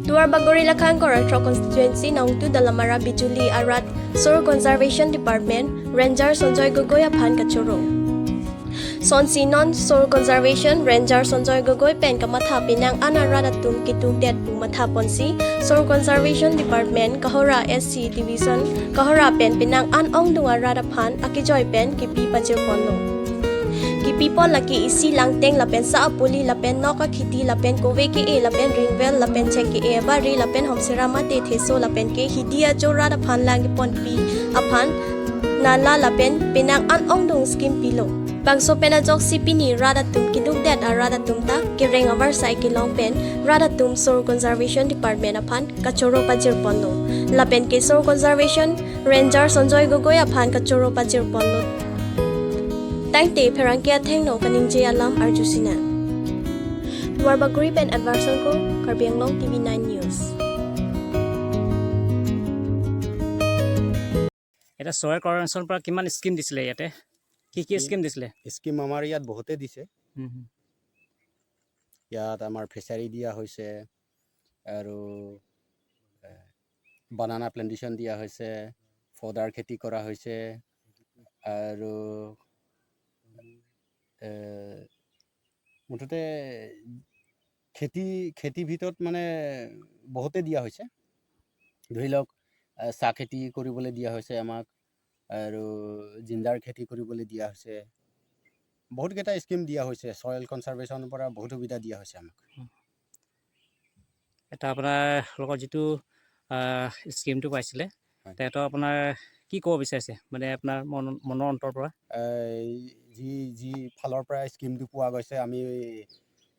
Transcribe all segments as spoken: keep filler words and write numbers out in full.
Duarbagori Lakhang Koror Throk Constituency Nongtu Dalamara Bijuli arat Soil Conservation Department Ranger Sanjoy Gogoi aphan kachoro. Sonsi non Soil Conservation Ranger Sanjoy Gogoi pen kamatha penang an arat atum keduk det pu matha ponsi Soil Conservation Department Kohora S C Division Kohora pen penang an ongdung arat aphan akejoi pen kipi pajir ponlo. Kipi pon lake isi langteng lapen sa apuli lapen nok akhiti lapen kove ke-e lapen ringwell lapen chek ke-e abari lapen homsera mate theso lapen ke hidi ajo rat aphan lang ponpi aphan nala lapen penang an ongdung scheme pilo. Bangso pen ajoksi pini rat atum keduk det arat atum ta kereng avarsai kelong pen rat atum Soil Conservation Department aphan kachoro pajir ponlo. Lapen ke Soil Conservation Ranger Sanjoy Gogoi aphan kachoro pajir ponlo. Tangte pherangke athengno kaningje alam arjusina. Duarbagori pen Adverson Kro, Karbi Anglong T V nine News. এটা চৰাইৰ কৰ্ণেশ্যনৰ পৰা কিমান স্কিম দিছিলে ইয়াতে? কি কি স্কিম দিছিলে? স্কিম আমাৰ ইয়াত বহুতে দিছে। হুম, হুম। ইয়াত আমাৰ ফিচাৰী দিয়া হৈছে আৰু, এ, বানানা প্লেণ্টেশ্যন দিয়া হৈছে, ফডাৰ খেতি কৰা হৈছে আৰু, এ, মুঠতে খেতি, খেতিৰ ভিতৰত মানে বহুতে দিয়া হৈছে। ধৰি লওক, এ, চাহ খেতি কৰিবলৈ দিয়া হৈছে আমাক আৰু জিঞ্জাৰ খেতি কৰিবলৈ দিয়া হৈছে। বহুতকেইটা স্কিম দিয়া হৈছে, ছইল কনজাৰ্ভেশ্যনৰ পৰা বহুত সুবিধা দিয়া হৈছে আমাক। হুম। এটা আপোনালোকৰ যিটো, আহ, স্কিমটো পাইছিলে, হয়। তেতিয়াতো আপোনাৰ কি ক'ব বিচাৰিছে, মানে আপোনাৰ মন, মনৰ অন্তৰ পৰা? এই যি, যি ফালৰ পৰা স্কিমটো পোৱা গৈছে, আমি,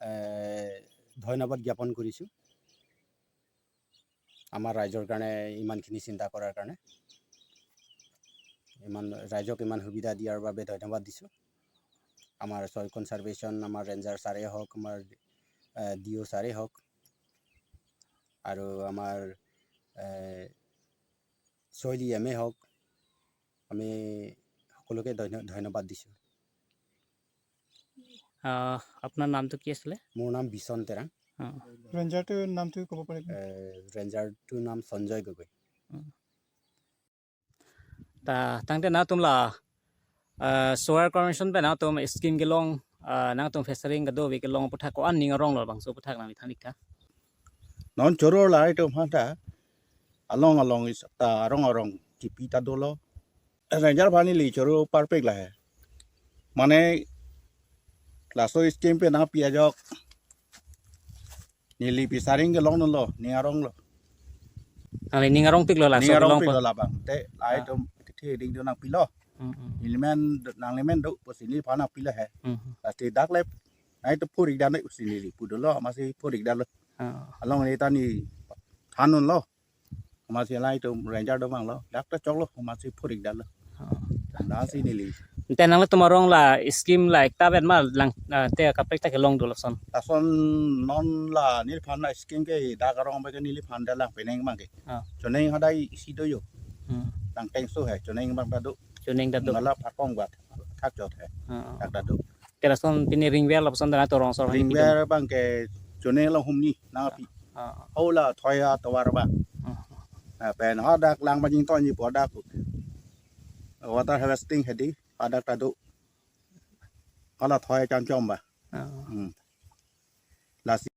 এ, ধন্যবাদ জ্ঞাপন কৰিছোঁ। আমাৰ ৰাইজৰ কাৰণে ইমানখিনি চিন্তা কৰাৰ কাৰণে, ইমান ৰাইজক ইমান সুবিধা দিয়াৰ বাবে ধন্যবাদ দিছোঁ। আমাৰ ছইল কনজাৰ্ভেশ্যন, আমাৰ ৰেঞ্জাৰ ছাৰে হওক, আমাৰ, এ, ডি অ' ছাৰে হওক, আৰু আমাৰ, এ, ছইল ই এম এ হওক, আমি সকলোকে ধন্য-, ধন্যবাদ দিছোঁ। আহ, আপোনাৰ নামটো কি আছিলে? মোৰ নাম বিচন তেৰাং। অ। ৰেঞ্জাৰটোৰ নামটো ক'ব পাৰিব? এ, ৰেঞ্জাৰটোৰ নাম সঞ্জয় গগৈ। অ। Ta, tangte nangtum la, ah, soil conservation pen nangtum scheme kelong, ah, nangtum fishing kedo ave kelong aputhak ko-an ning aronglo bangso aputhak nangli than-ik tha. Non choro la itum aphan ta along along is ta arong arong kipi ta dolo. Ranger aphan neli choro perfect lahai. Mane laso scheme pen nangpi ajok neli fishing kelong dolo, ning aronglo. Nangli ning arongpiklo laso ning kelong arongpiklo po. Labang. Te, ah, itum tithi ding do nangpilo. Hmm, hmm. Nelimen, nanglimen do, pusi neliphan nangpilo he. Hmm, hmm. Lasi dak le, nai to phurik dan, pusi neli pu dolo, amatsi phurik danlo. Ah. Along neli ta neli than unlo. Amatsi la itum ranger do vanglo, dak ta choklo, amatsi phurik danlo. Oh. Lasi neli. Ante nanglitum arong la scheme la ekta pen ma lang, ah, te kaprek ta kelong do lason. Lason non la neliphan la scheme ke dak arong abang ke neliphan ta lang penang abang ke. Ah. Choneng hadak isi do yo. Hmm. Langteng so he, choneng abang ta do. Choneng ta do. Ngala phakong bat, thak chot he. Ah. Dak ta do. Te lason pini ringwell lapuson ta nangtum rong sor hini pidum. Ringwell abang ke choneng along humni nangpi. Ah. Hola thoya tovar abang. Ah. Ah, pen hadak lang bajing tonji pu hadak water harvesting hedi hadak ta do. Hala thoya cham chom ba. Ah. Hmm. Lasi